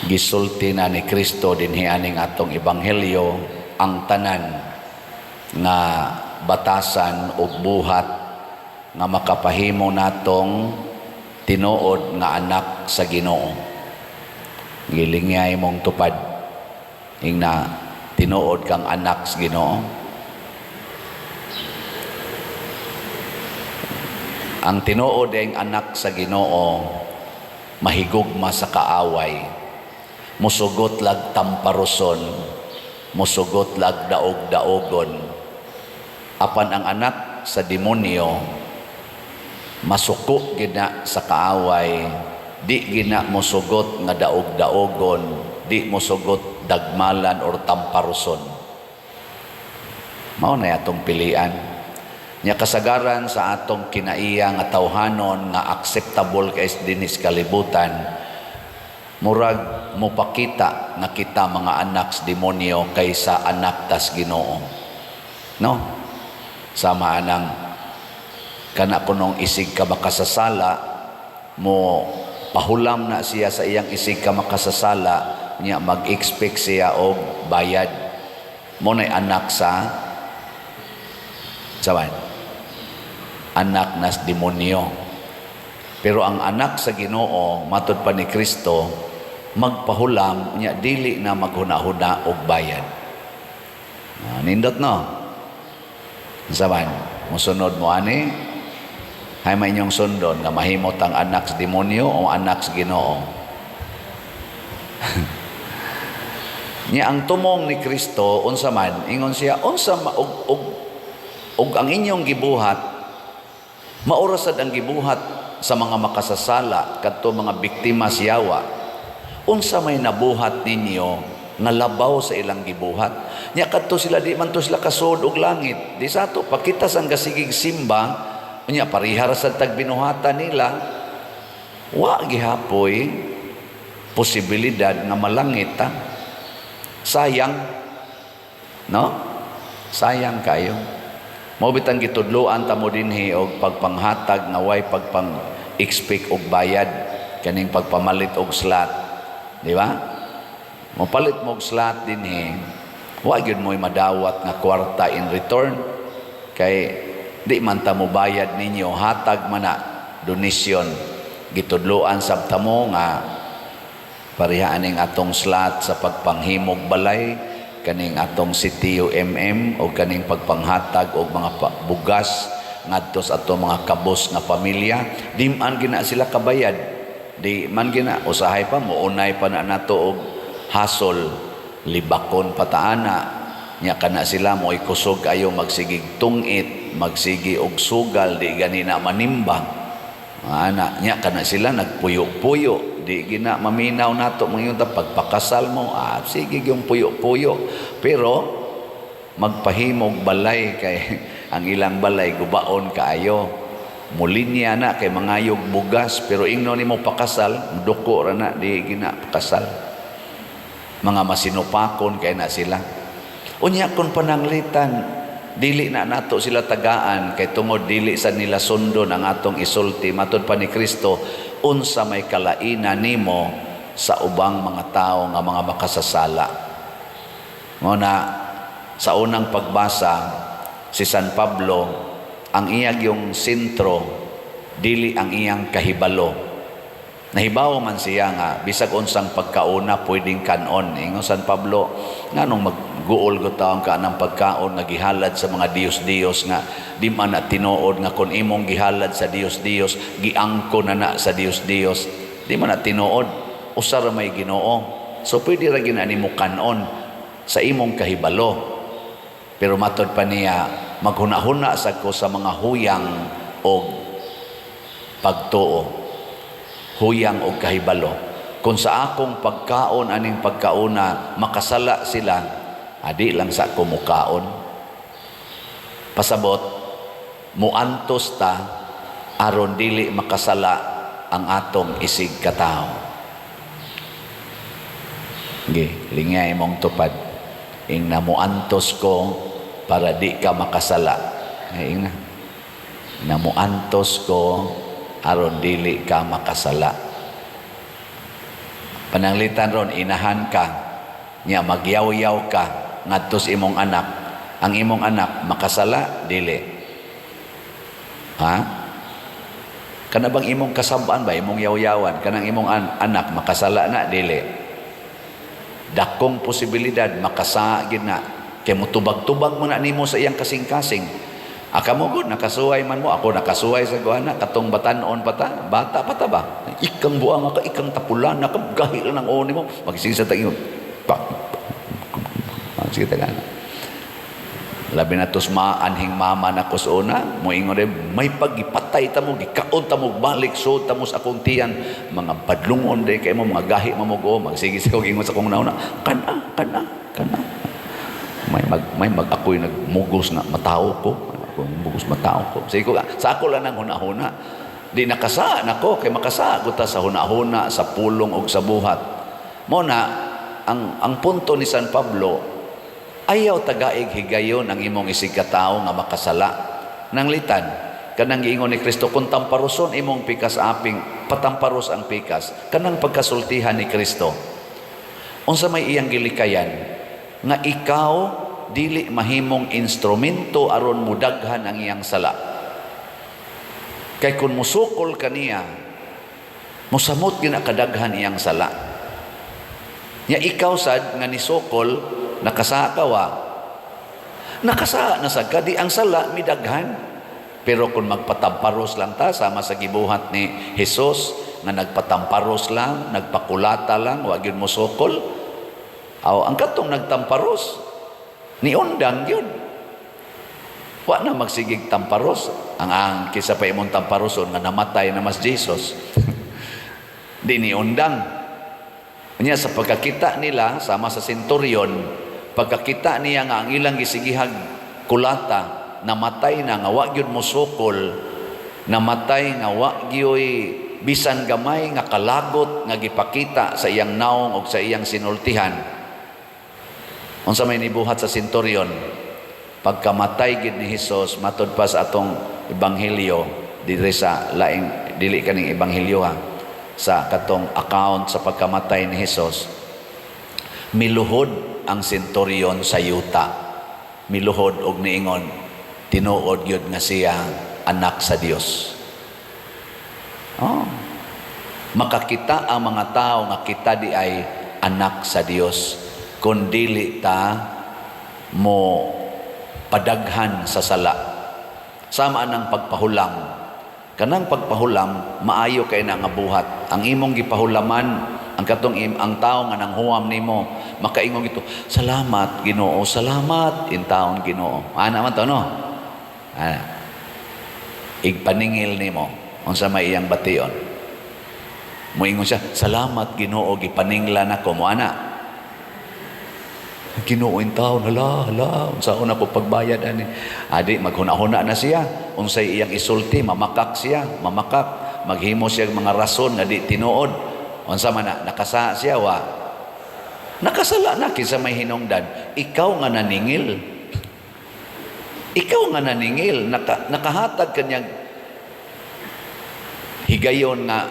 Gisulti na ni Kristo dinhi aning atong ebanghelyo ang tanan nga batasan ug buhat nga makapahimo natong tinuod nga anak sa Ginoo. Gilingyay mong tupad ingna tinuod kang anak sa Ginoo. Ang tinuod ang anak sa Ginoo mahigugma sa kaaway, musugot lag tamparuson, musugot lag daog-daogon. Apan ang anak sa demonyo masuko gina sa kaaway, di gina mosugot nga daog-daogon, di mosugot dagmalan or tamparuson. Mao na atong pilian. Nya kasagaran sa atong kinaiya nga tawhanon nga acceptable kay dinis kalibutan, murag mopakita nga kita mga anak sa demonyo kaysa anak tas Ginoo. No? Sama anang kana kunong isig ka makasasala, mo pahulam na siya sa iyang isig ka makasasala, nya mag-expect siya og bayad. Mo na'y anak sa saban, anak nas demonyo. Pero ang anak sa Ginoo, matud pa ni Kristo, magpahulam nya dili na maghuna-huna og bayad. Nindot, no? Saban, musunod mo ani? Hay may inyong sundon nga mahimot ang anak sa demonyo o anak sa Ginoo? Nya ang tumong ni Kristo unsa man? Ingon siya, unsa ma, og, og, og ang inyong gibuhat maura sad ang gibuhat sa mga makasasala, kadto mga biktima sa yawa, unsa may nabuhat ninyo nga labaw sa ilang gibuhat? Nya kadto sila, di man to sila kasuod og langit. Di sa ato pakita sang gasigig simba, unya pareha ra sad tag binuhatan nila, wa gihapoy posibilidad nga malangit ta. Sayang, no? Sayang kayo. Mao bitang gitudloan ta mo dinhi og pagpanghatag nga way pagpang expect og bayad, kaning pagpamalit og slot, di ba? Mopalit mo og slot dinhi, wa gyud mo'y madawat nga kwarta in return kay di man ta mo bayad ninyo, hatag man na, donation. Gitudloan sab ta mo nga pareha aning atong slot sa pagpanghimog balay, kaning atong CTUMM o kaning pagpanghatag og mga bugas ngadto sa atong mga kabos nga pamilya. Di man gina sila kabayad, di man gina, usahay pa mounay pa na nato og hasol, libakon pataana. Nya kana sila mo kusog ayo, magsigig tungit, magsigi og sugal, di ganina manimba ana. Nya kana sila nagpuyo-puyo, di gina maminaw nato mga ta pagpakasal mo, sige yung puyo-puyo, pero magpahimog balay kay ang ilang balay gubaon kaayo. Mulinya na kay mangayog bugas, pero ingno nimo pakasal, duko ra na, di gina pakasal. Mga masinupakon kay na sila. Unya kun pananglitan dili na nato sila tagaan kay tungod dili sa nila sundon ang atong isulti, matud pa ni Kristo, unsa may kalaina nimo sa ubang mga tao nga mga makasasala? Mo na sa unang pagbasa, si San Pablo, ang iyag yung sentro dili ang iyang kahibalo. Nahibaw man siya nga bisag unsang pagkauna pwedeng kanon. Ingon San Pablo, nganong magguol gud taon ka ng pagkaon nga gihalad sa mga diyos-diyos nga di man na tinuod nga kun imong gihalad sa diyos-diyos, giangko na na sa diyos-diyos? Di man na tinuod. Usa ra may Ginoo. So pwede ra gina nimo kanon sa imong kahibalo. Pero matod pa niya, maghuna-huna sa ko sa mga huyang og pagtuo, huyang og kahibalo. Kung sa akong pagkaon aning pagkauna makasala sila, adi lang sa ako mukaon. Pasabot, muantos ta aron dili makasala ang atong isig katao. Ge, lingay mong tupad. Ing na muantos ko para di ka makasala. Ay, ing na. Namuantos ko aron dili ka makasala. Pananglitan ron inahan ka, nya magyaw-yaw ka ngadto sa imong anak. Ang imong anak makasala, dili? Ha? Kana bang imong kasab-an ba, imong yaw-yawan, kanang imong anak makasala na, dili? Dakong posibilidad makasala gid na kay mutubag-tubag mo na nimo sa iyang kasing-kasing. Aka mo gud nakasuway man mo, ako nakasuway sa kuana katong batan-on pa ta, bata pa ta ba? Ikang buang ka, ikang tapulan ka, gahi lang ang oni mo. Magsige sa tayo. Pa. Sige ta. Labi na tos maanhing mama na ko sa una, moingon rin, may pagipatay ta mo, gikaon ta mo, balik so ta mo sa akong tiyan, mga badlungon day kay mo, mga gahi mamugo, magsige sa kong ingon sa akong nauna, kana, kana, kana. May mag ako'y nagmugos nga matao ko, ako mugos matao ko. Sige ko, sa ako lang ang huna-huna. Di nakasa nako kay makasa ko ta sa huna-huna, sa pulong og sa buhat. Mo na ang punto ni San Pablo, ayaw tagaig higayon ang imong isigkatao nga makasala. Nanglitan, kanang giingon ni Kristo, kung tamparuson imong pikas aping, patamparos ang pikas. Kanang pagkasultihan ni Kristo. Unsa may iyang gilikayan? Nga ikaw dili mahimong instrumento aron mudaghan ang iyang sala. Kay kung musukol kaniya, musamot gina kadaghan iyang sala. Nya ikaw sad nga nisukol, nakasaka wa? Nakasa na sad ka, di ang sala midaghan. Pero kung magpatamparos lang ta, sama sa gibuhat ni Jesus, nga nagpatamparos lang, nagpakulata lang, wa gyud mosukol. Aw, ang katong nagtamparos, niundang yun. Wa na magsigig tamparos. Ang kisa pa imong tamparoson nga namatay na mas Jesus. Di niundang. Nya sa pagkakita nila sama sa centurion, pagkakita niya nga ang ilang gisigihag kulata, namatay na nga wa gyud mosukol, namatay nga wa gyoy bisan gamay nga kalagot nga gipakita sa iyang naong og sa iyang sinultihan. Unsa may nibuhat sa centurion? Pagkamatay gid ni Hesus, matud pa sa atong ebanghelyo diri sa laing, dili kaning ebanghelyo ha, sa katong account sa pagkamatay ni Hesus, miluhod ang centurion sa yuta, miluhod og niingon, "Tinuod gyud nga siya anak sa Dios." Oh. Makakita ang mga tao nga kita di ay anak sa Dios kung dili ta mo padaghan sa sala. Sama ng pagpahulam. Kanang pagpahulam, maayo kay na nga buhat. Ang imong gipahulaman, ang katong ang tao nga nanghuam nimo, makaingon ito, "Salamat Ginoo, salamat intaon Ginoo." Ana man to, no? Ana. Igpaningil nimo unsa may iyang bation. Moingon siya, "Salamat Ginoo, gipaninglan ako mo ana." "Ginoo taon, hala, hala, unsaon ako pagbayad ani?" Adi maghuna-huna na siya, unsay iyang isulti, mamakak siya, mamakak, maghimo siya mga rason nga di tinuod. Unsa man na, nakasa siya wa? Nakasala na. Kinsa may hinungdan? Ikaw nga naningil. Ikaw nga naningil, nakahatag kanyang higayon nga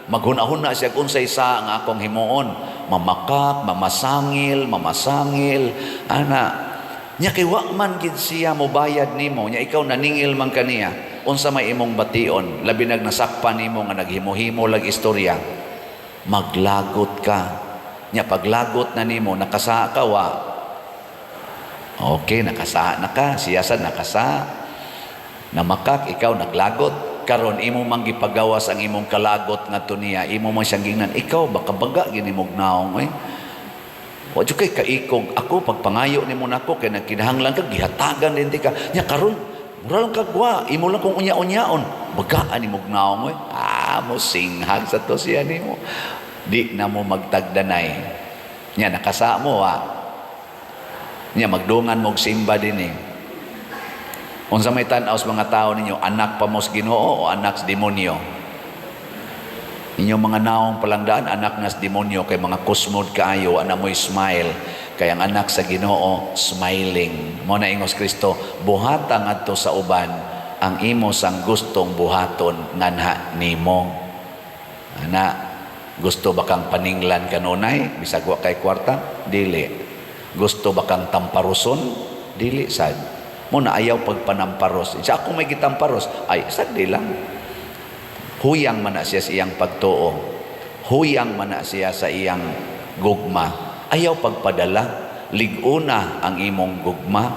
maghuna-huna siya kung unsay sa nga akong himuon, mamakak, mamasangil, mamasangil ana. Nya kay wa man gid siya mobayad nimo, nya ikaw naningil man kaniya, unsa may imong bation? Labi nag nasakpan nimo nga naghimo-himo lag istorya, maglagot ka. Nya paglagot na nimo, nakasa ka wa? Okay, nakasa na ka, siya sad nakasa, namakak, ikaw naglagot. Karon imo man gipagawas ang imong kalagot ngadto niya, imo man siyang gingnan, "Ikaw baka baga gini mog naong oy. Wa jud kay kaikog ako pagpangayo nimo nako kay nagkinahanglan ka, gihatagan din ti ka. Nya karon mura lang kagwa, imo lang kung unya-unyaon. Bagaan nimog naong oy." Ah, mo singhag sa to siya nimo. Di na mo magtagdanay. Nya nakasa mo wa? Nya magdungan mo og simba din eh. Unsa may tan-aw sa mga tao ninyo, anak pa mo sa Ginoo o anak sa demonyo? Inyong mga naong palangdaan, anak na sa demonyo kay mga kusmod kaayo, ana mo'y smile. Kay ang anak sa Ginoo, smiling. Mo na ingos Kristo, buhata ngadto sa uban ang imo sang gustong buhaton nganha nimo. Ana, Gusto ba kang paninglan kanunay bisag wa kay kwarta? Dili. Gusto ba kang tamparuson? Dili sad. Mo na ayaw pagpanamparos. Sa ako may gitamparos, ay sad di lang. Huyang man na siya sa iyang pagtuo. Huyang man na siya sa iyang gugma. Ayaw pagpadala. Lig-una ang imong gugma.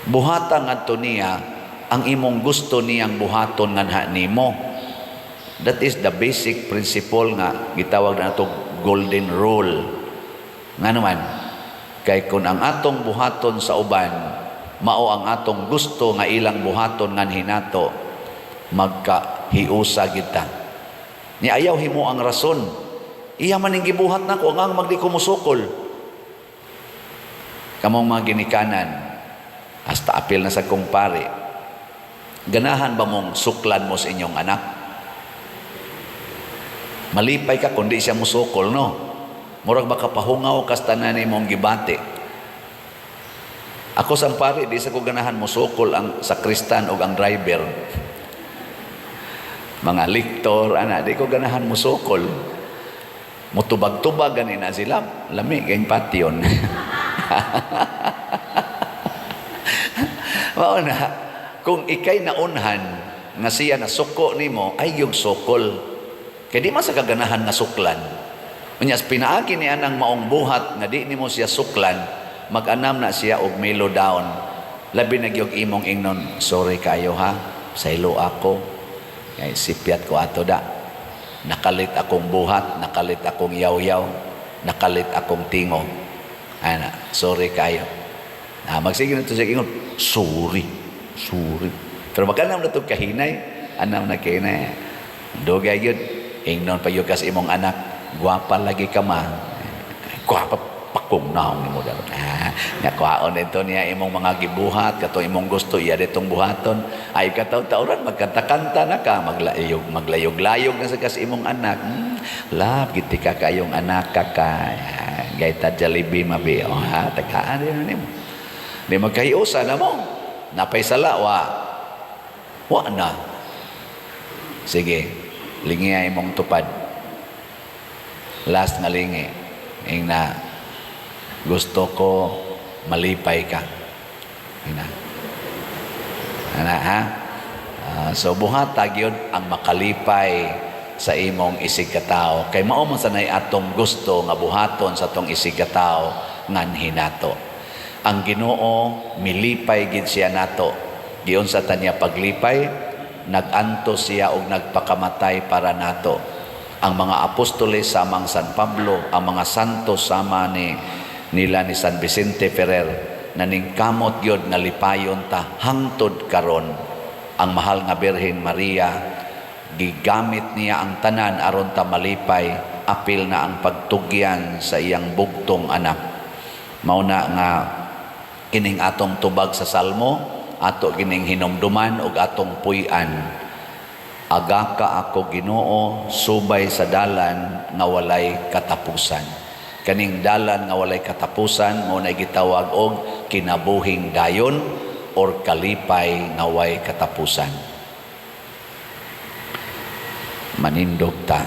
Buhata ngadto niya ang imong gusto niyang buhaton nganha nimo. That is the basic principle nga gitawag na nato golden rule. Nga naman, kay kung ang atong buhaton sa uban mao ang atong gusto nga ilang buhaton nganhi nato, magkahiusa kita. Ni ayaw himo ang rason. Iya man ning gibuhat nako, ang magdi ko musukol. Kamong mga ginikanan, hasta apil na sa kong pare, ganahan ba mong suklan mo sa inyong anak? Malipay ka kundi siya musukol, no? Murag baka pahungaw kas tanan imong gibati. Ako sang pare, di sa ko ganahan musukol ang sakristan o ang driver. Mga liktor, ana, di ko ganahan musukol. Mutubag-tubag gani na sila, lami kayong patyon. Mao na, kung ikay naunhan nga siya nasuko nimo, ay yung sukol. Kay di man sa kaganahan nga suklan. Unya pinaagi ni anang maong buhat nga di nimo siya suklan, mag-anam na siya og mellow down. Labi na gyud imong ingnon, "Sorry kayo ha, saylo ako. Kay sipyat ko ato da. Nakalit akong buhat, nakalit akong yaw-yaw, nakalit akong tingo. Ana, sorry kayo." Ah, magsige na to siya ingon, "Sorry, sorry." Pero mag-anam na to kahinay, anam na kahinay. Dugay gyud, ingnon pa gyud kas imong anak, "Gwapa lagi ka, ma." "Gwapa pakong naong nimo daw." Ah, nya kuhaon dito niya imong mga gibuhat, katong imong gusto iya ditong buhaton. Ay kataw-tawran magkanta-kanta na ka, maglayog maglayog-layog na sa kas imong anak. Love giti ka kayong anak ka ka. Ah, gayta Jollibee mabi. Oh, ha, tagaan din nimo. Di magkahiusa na mo. Napay sala, wa. Wa na. Sige, lingi ay imong tupad. Last nga lingi. Ing na, "Gusto ko malipay ka." Ina. Ana ha? Ah, so buhata gyud ang makalipay sa imong isig katao kay mao man sanay atong gusto nga buhaton sa atong isig katao nganhi nato. Ang Ginoo milipay gid siya nato. Giunsa ta niya paglipay? Nag-antos siya og nagpakamatay para nato. Ang mga apostoles samang San Pablo, ang mga santos sama ni nila ni San Vicente Ferrer, naningkamot gyud nga lipayon ta hangtod karon. Ang mahal nga Birhen Maria, gigamit niya ang tanan aron ta malipay, apil na ang pagtugyan sa iyang bugtong anak. Mao na nga kining atong tubag sa salmo, ato kining hinumduman ug atong puy-an. Agaka ako, Ginoo, subay sa dalan nga walay katapusan. Kaning dalan nga walay katapusan mao na gitawag og kinabuhing dayon or kalipay nga way katapusan. Manindog ta.